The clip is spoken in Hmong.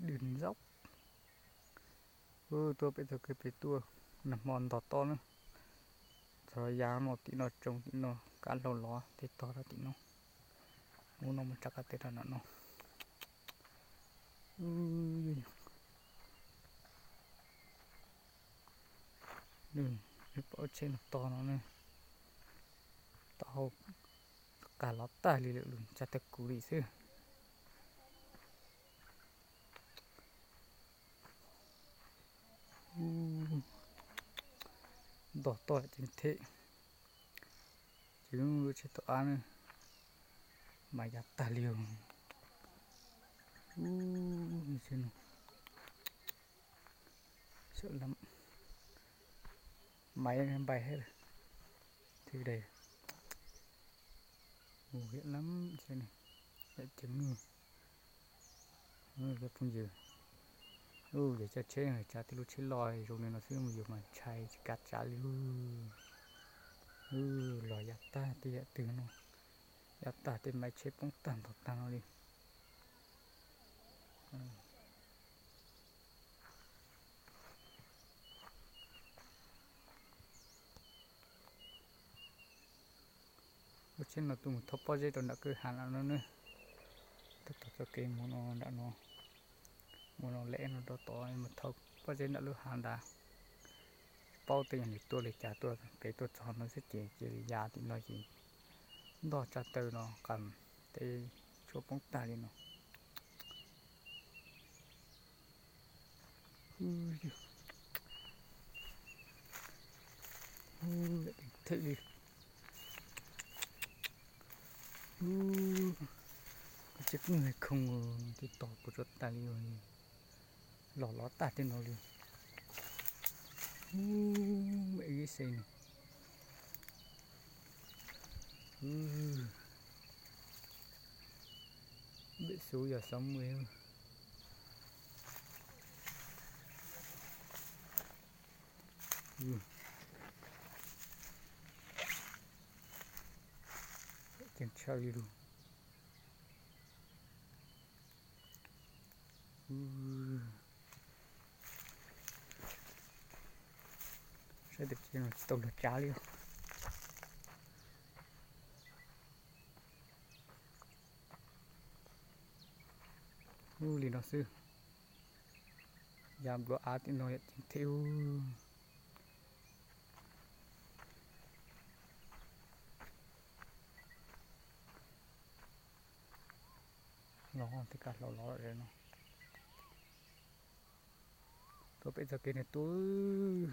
Dws ntxaub. Tuaj pem txoj kev pem tuaj, nag hmo ntog toj na. Txog ya no tim no tsoo tim no, kab hlau lov tej tog rau tim no. Ub no mus tsa qab teb rau nram no. Pom tsheb no tog no ne, tau hau qab lov tag li lawm, lus tsa tag kuv li xwb. Ntog toj ceev them, ces lub tsheb tau ab ne, mas ya tag li. Ub, no, maiv npaim hab, thwj dais, mus hiam lab, yam ceev, cov phooj ywg. Yog cov tsheb tsav tej lub tsheb loj zoo li no xwb mus yus mas ntshai tsis kav tsav li. Los yav tag tej yam twg no, yav tag tej maiv tsheb poob tag ntog tag no li. Lub tsheb no tuaj mus thauj pob zeb rau nram kwj ha no ne. Tuaj tom txoj kev mus no nram no, mus no lem no rau tod mus thauj pob zeb nram lub hav ntawd. Tsis paub tej yog nws tuaj li cas tuaj pem tuaj txog no xwb ces cia li ya tim no ces ntog tsa taw no qas tej tshuaj poob tag li no. Them li. Koj tsis kub khoom twb tos kuv tsuav tas li os. Los lov tag tej no li. Ib se no. Bem xub yog xov mus. Ceev tshaj li lug. Saib tias tsis tau luag tsav li. Ub, li no xwb. Ya nplua av tim no yam ceev them ub. Los tej kab hlau lov no. Tuaj pem txoj kev no tuaj.